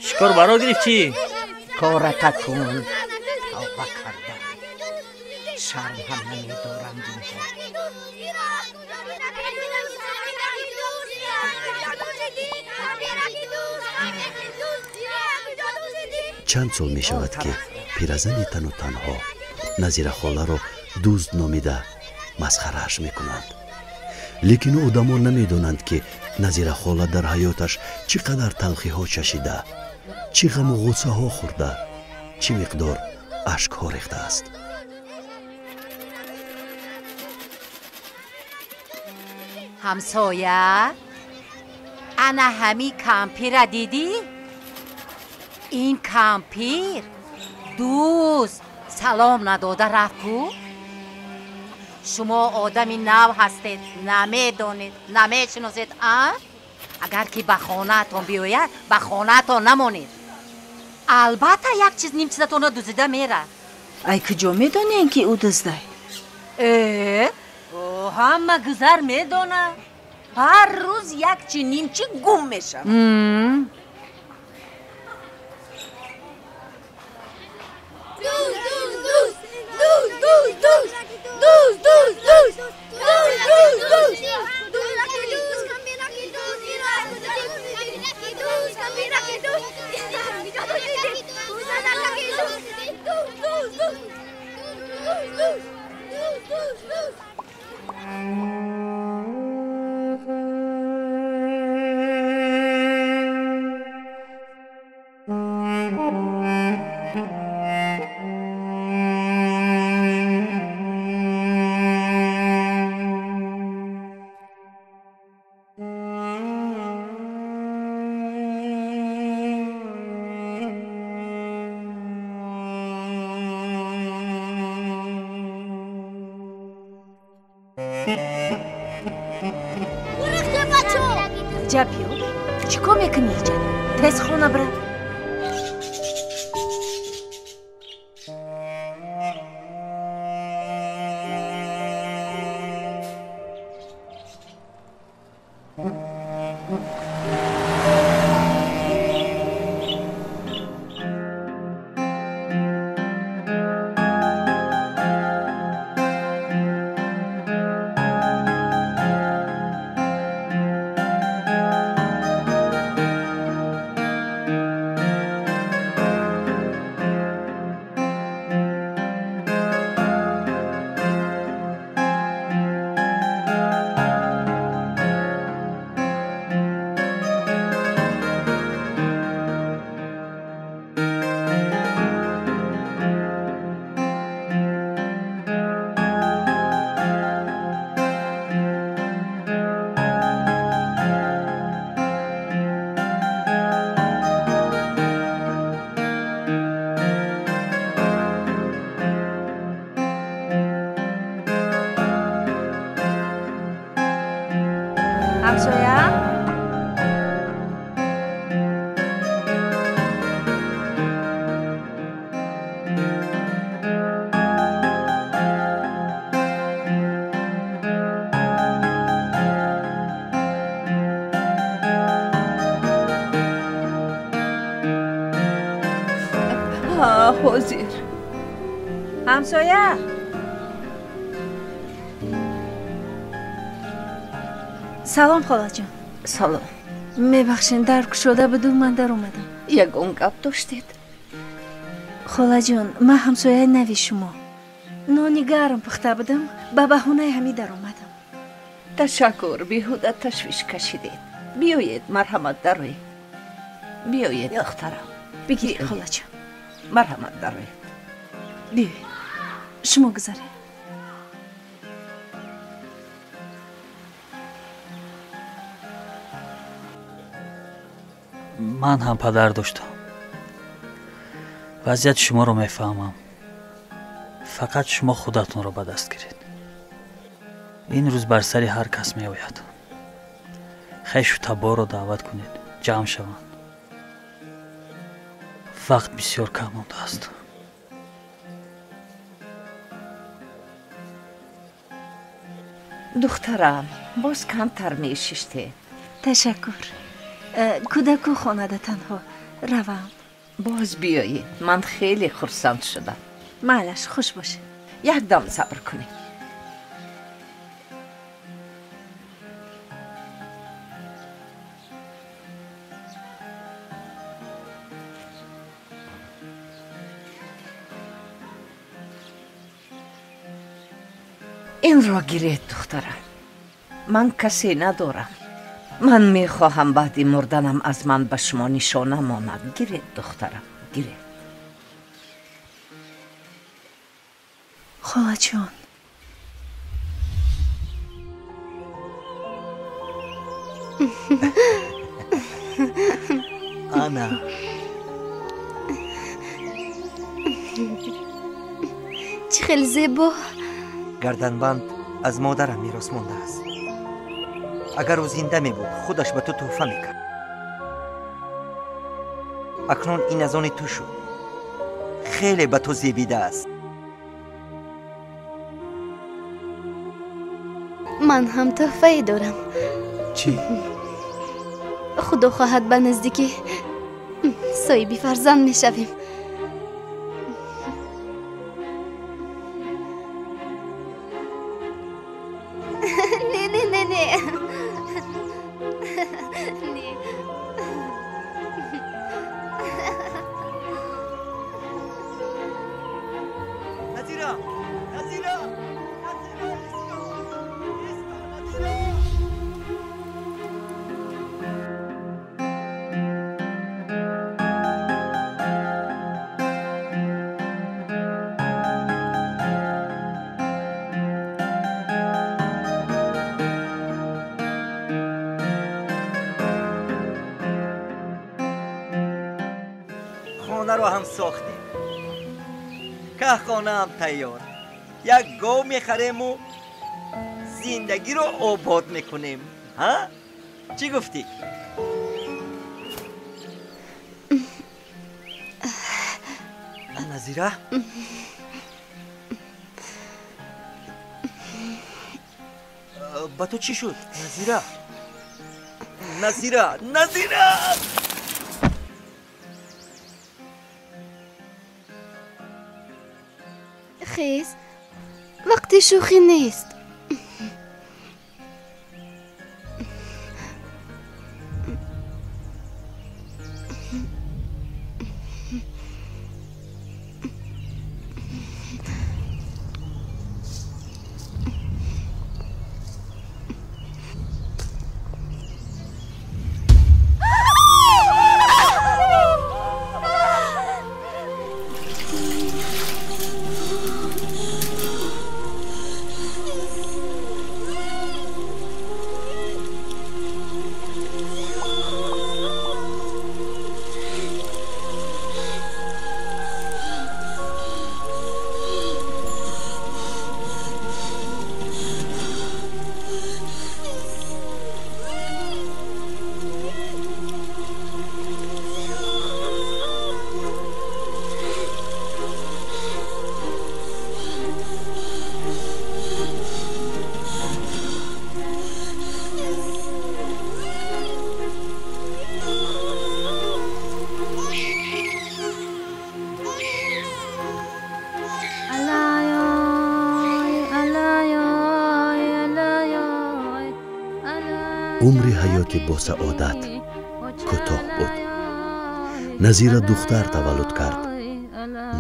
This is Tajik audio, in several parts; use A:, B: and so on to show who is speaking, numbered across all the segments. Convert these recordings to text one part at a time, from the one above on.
A: Шикор баро гирифт чӣ?
B: Кората кун, тавба кардам. Шарм ҳам намедоранд инҳо.
C: Чанд сол мешавад, ки пиразани тану танҳо Назирахоларо дузд номида масхарааш мекунанд. Лекин одамон намедонанд, ки Назирахола дар ҳаёташ чӣ қадар талхиҳо чашида, чӣ ғаму ғуссаҳо хӯрда, чӣ миқдор ашкҳо рехтааст.
D: Ҳамсоя, ана ҳами кампира дидӣ? Ин кампир дӯст салом надода рафт ку? Шумо одами нав ҳастед, намедонед, намешиносед, а? Агар ки ба хонаатон биёяд, ба хонаатон намонед. Албатта, як чиз ним чизатонро дузида мерад.
E: Ай куҷо медонем, ки ӯ дуздай?
D: Э?
F: Ҳама гузар медонад. Ҳар рӯз як чи нимчи гум мешавад.
E: Ҷабиё, чӣ кор мекунӣ иҷа? Тез хона бира. Ҳамсоя?
G: Ҳозир.
E: Ҳамсоя? Салом, холаҷон.
G: Салом.
E: Мебахшед, дар кушода буду, ман дар омадам.
G: Ягон гап доштед?
E: Холаҷон, ман ҳамсояи нави шумо. Нони гарм пухта будам, ба баҳонаи ҳамин дар омадам.
G: Ташаккур, беҳуда ташвиш кашидед. Биёед, марҳамат, дароед. Биёед, духтарам.
E: Бигиред, холаҷон.
G: Марҳамат, дароед.
E: Биёед, шумо гузаред.
A: Ман ҳам падар доштам. Вазъияти шуморо мефаҳмам. Фақат шумо худатонро ба даст гиред. Ин рӯз бар сари ҳар кас меояд. Хешу таборро даъват кунед, ҷамъ шаванд. Вақт бисёр кам мондааст.
G: Духтарам, боз камтар мешиштед.
E: Ташаккур. Кӯдаку хонада танҳо равам.
G: Боз биёед, ман хеле хурсанд шудам.
E: Майлаш, хуш бошед.
G: Як дам сабр кунед. Инро гиред, духтарам. Ман касе надорам. Ман мехоҳам баъди мурданам аз ман ба шумо нишона монад. Гиред, духтарам, гиред.
E: Холаҷон,
H: ана
I: чӣ хеле зебо.
H: Гарданбанд аз модарам мерос мондааст. Агар ӯ зинда мебуд, худаш ба ту тӯҳфа мекард. Акнун ин аз они ту шуд. Хеле ба ту зебидааст.
I: Ман ҳам тӯҳфае дорам.
C: Чӣ?
I: Худо хоҳад ба наздикӣ соҳиби фарзанд мешавем. Не, не, не, не. Не.
H: Назира! Назира! Назира! Назира! Хонаро ҳам сохтем. Кахонаам тайёр. Як гов мехарему зиндагиро обод мекунем. Ҳа? Чӣ гуфтӣ? Назира? Ба ту чӣ шуд? Назира? Назира! Назира!
I: Хез, вақти шӯхӣ нест.
C: Умри ҳаёти босаодат кӯтоҳ буд. Назира духтар таваллуд кард.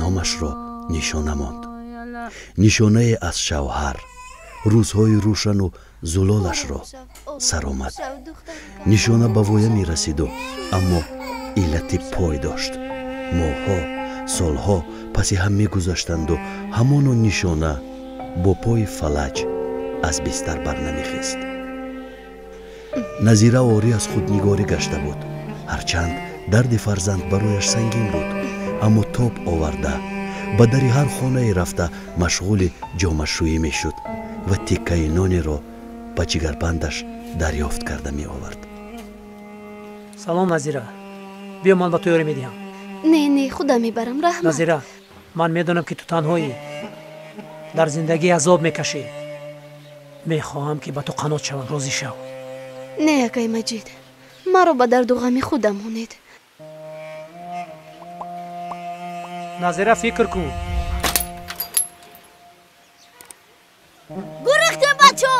C: Номашро нишона монд. Нишонае аз шавҳар, рӯзҳои рӯшану зулолашро сар омад. Нишона ба воя мерасиду, аммо иллати пой дошт. Моҳҳо, солҳо паси ҳам мегузаштанду ҳамоно нишона бо пои фалаҷ аз бистар барнамехест. Назира орӣ аз худнигорӣ гашта буд. Ҳарчанд дарди фарзанд барояш сангин буд, аммо тоб оварда ба дари ҳар хонае рафта машғули ҷомашӯӣ мешуд ва тиккаи нонеро ба ҷигарбандаш дарёфт карда меовард.
J: Салом, Назира. Биё, ман ба ту ёрӣ медиҳам.
I: Не, не, худам мебарам, раҳмат.
J: Назира, ман медонам, ки ту танҳоӣ. Дар зиндагӣ азоб мекашӣ. Мехоҳам, ки ба ту қанот шавам, розӣ шав.
I: Не, акай Маҷид, маро ба дарду ғами худам монед.
J: Назира, фикр кун.
K: Гурехтем, бачо!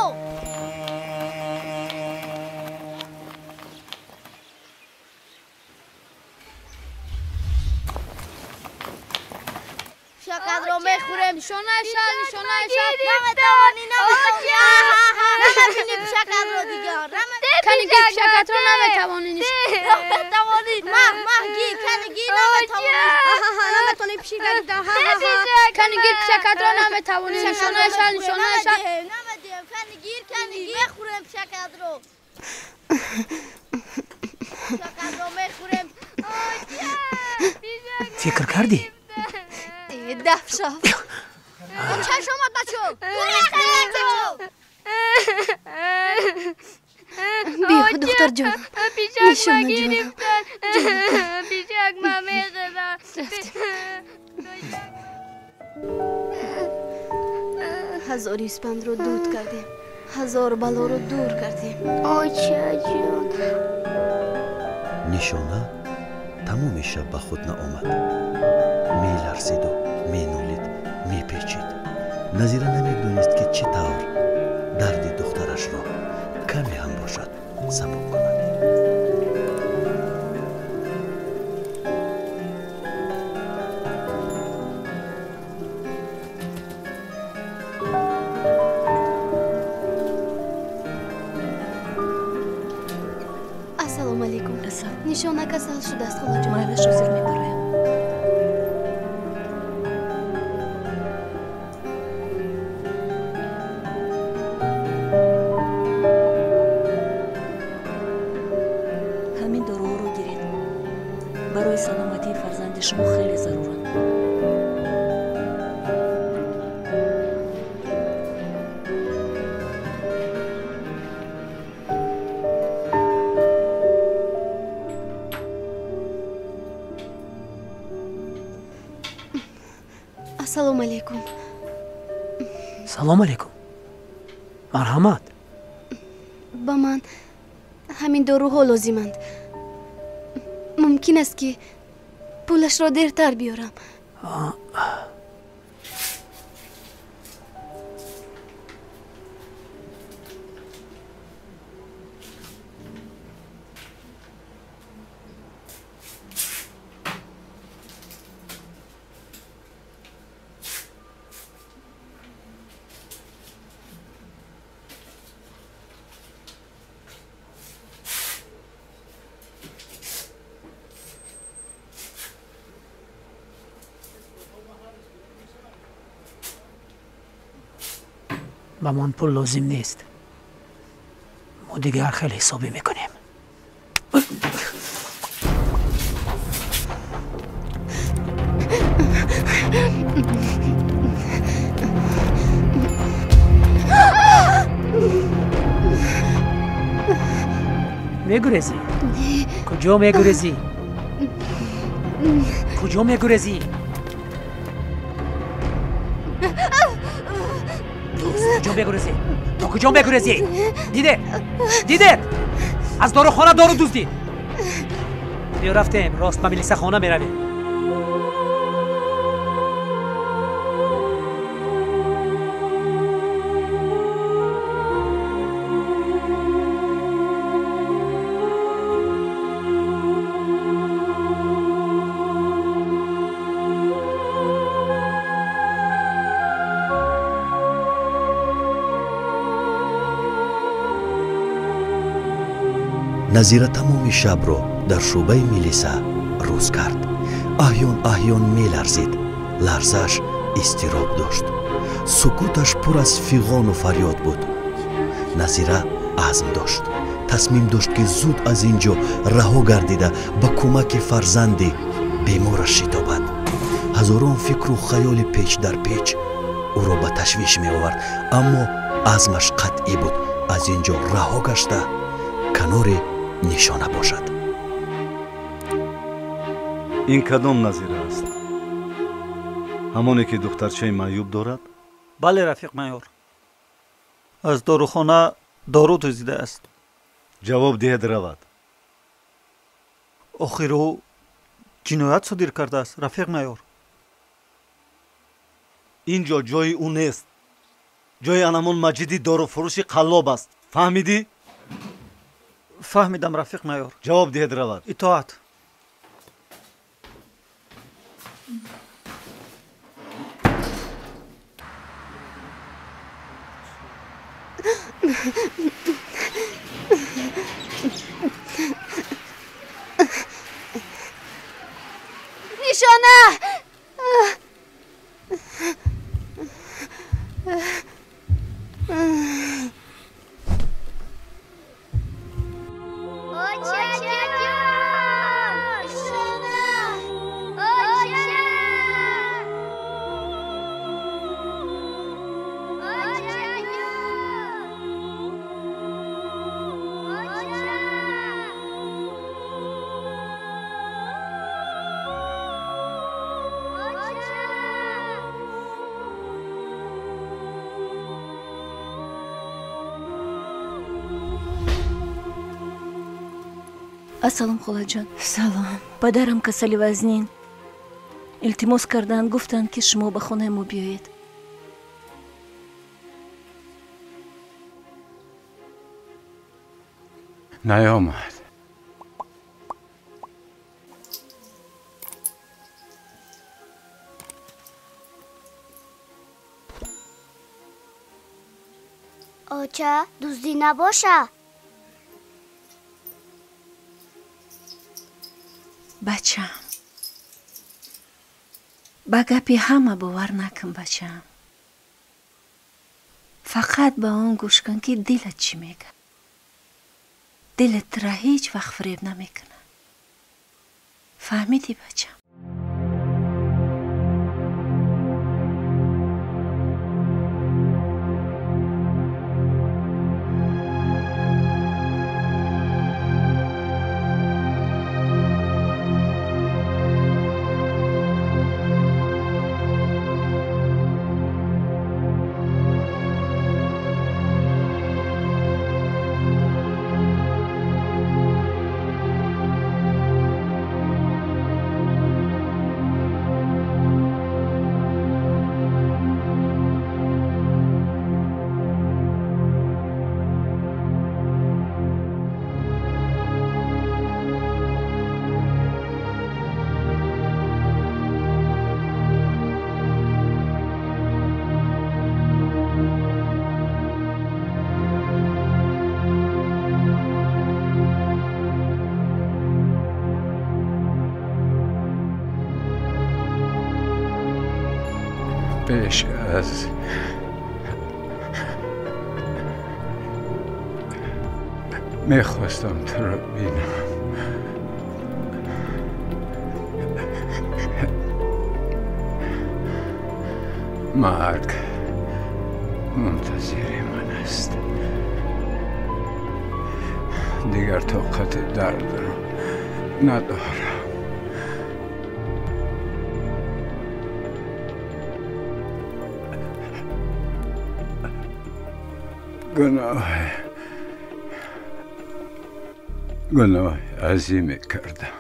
K: Шакадро мехӯрем, нишонаи шал, нишонаи шал. Наметавонӣ, наметавонӣ. Намебинӣ пишакадро дигар.
L: Кани гир пишакатро наметавонӣ.
K: Наметавонӣ. Маҳ, маҳ гир, кани гир наметавонӣ. Наметавонӣ пишакат.
L: Кани гир пишакатро наметавонӣ. Нишонаи шал, нишонаи шал.
K: Намедиҳем, кани гир, кани гир. Мехӯрем пишакадро. Пишакадро мехӯрем.
J: Фикр кардӣ?
I: Даф шав.
K: Чаш омад, бачо.
I: Биё, духтарҷонам. Нишона ҷонам.
L: Пишак ма мехӯрам.
I: Ҳазор испандро дуд кардем. Ҳазор балоро дур кардем.
L: Очаҷон.
C: Нишона тамоми шаб ба худ наомад. Меларзиду менолид, мепечид. Назира намедонист, ки чӣ тавр дарди духтарашро каме ҳам бошад сабук кунад.
I: Ассалому алайкум. Нишона касал шудааст, холаҷон.
E: Майлаш, ҳозир мебароям. Ҳамин доруҳоро гиред. Барои саломатии фарзанди шумо хеле заруранд.
I: Ассалому алайкум.
J: Салом алайкум. Марҳамат.
I: Ба ман ҳамин доруҳо лозиманд. Мумкин аст, ки пулашро дертар биёрам.
J: Ба ман пул лозим нест. Мо дигар хеле ҳисобӣ мекунем. Мегурезӣ? Куҷо мегурезӣ? Куҷо мегурезӣ? Куҷо мегурезӣ? То куҷо мегурезӣ? Дидед? Дидед? Аз дорухона дору дуздид. Биё, рафтем, рост ба милисахона меравем.
C: Назира тамоми шабро дар шӯъбаи милиса рӯз кард. Аҳён аҳён меларзид. Ларзааш изтироб дошт. Сукуташ пур аз фиғону фарёд буд. Назира азм дошт. Тасмим дошт, ки зуд аз ин ҷо раҳо гардида ба кӯмаки фарзанди бемораш шитобад. Ҳазорон фикру хаёли печ дар печ ӯро ба ташвиш меовард, аммо азмаш қатъӣ буд: аз ин ҷо раҳо гашта канори нишона бошад.
M: Ин кадом Назира аст? Ҳамоне ки духтарчаи маъюб дорад?
A: Бале, рафиқ майор. Аз дорухона дору дуздидааст.
M: Ҷавоб диҳед, равад.
A: Охир ӯ ҷиноят содир кардааст, рафиқ майор.
M: Ин ҷо ҷои ӯ нест. Ҷои анамон Маҷиди доруфурӯши қаллоб аст. Фаҳмидӣ?
A: Фаҳмидам, рафиқ майор.
M: Ҷавоб диҳед, равад.
A: Итоат.
I: Нишона!
E: Ассалом, холаҷон.
G: Салом.
E: Падарам касали вазнин. Илтимос карданд, гуфтанд, ки шумо ба хонаи мо биёед.
N: Наёмад.
K: Оча, дуздӣ набоша?
E: Бачам, ба гапи ҳама бовар накун, бачам. Фақат ба он гӯш кун, ки дилат чӣ мегӯяд. Дилат тура ҳеҷ вақт фиреб намекунад. Фаҳмидӣ, бачам?
N: Пеш аз мехостам туро бинам. Марг мунтазири ман аст. Дигар тоқати дардро надорам. Гуноҳи азиме кардам.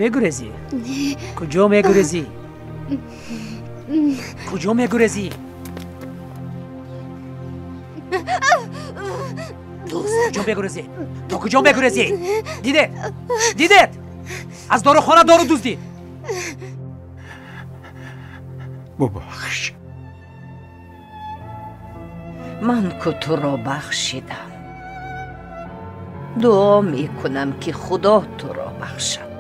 J: Мегурезӣ? Куҷо мегурезӣ? Куҷо мегурезӣ? Дӯст, куҷо мегурезӣ? То куҷо мегурезӣ? Дидед? Дидед? Аз дорухона дору дуздид.
N: Бубахш.
G: Ман ку туро бахшидам. Дуо мекунам, ки Худо туро бахшад.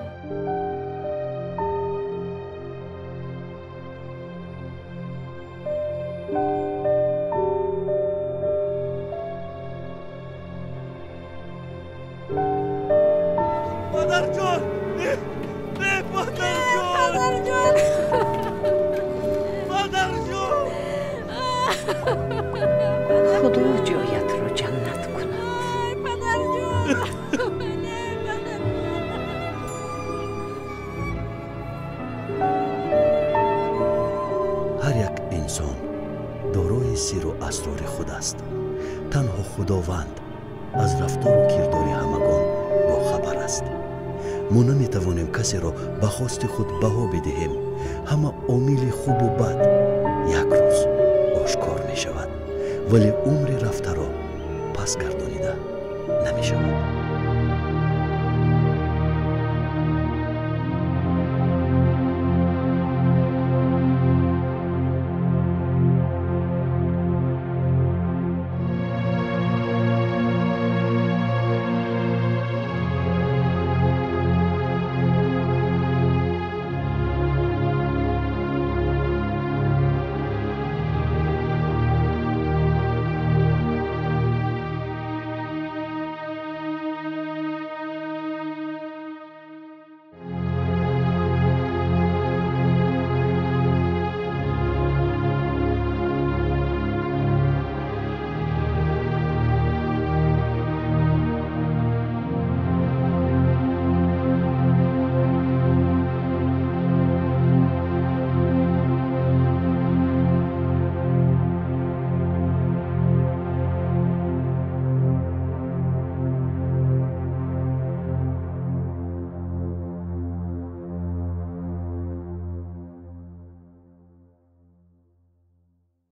O: Падарҷон! Не, падарҷон! Падарҷон!
G: Худо ҷоятро ҷаннат кунад.
C: Ҳар як инсон дорои сиру асрори худ аст. Танҳо Худованд аз рафтору кирдори ҳамагон бохабар аст. Мо наметавонем касеро ба хости худ баҳо бидиҳем. Ҳама омили хубу бад як рӯз ошкор мешавад, вале умри рафтаро пас гардонида намешавад.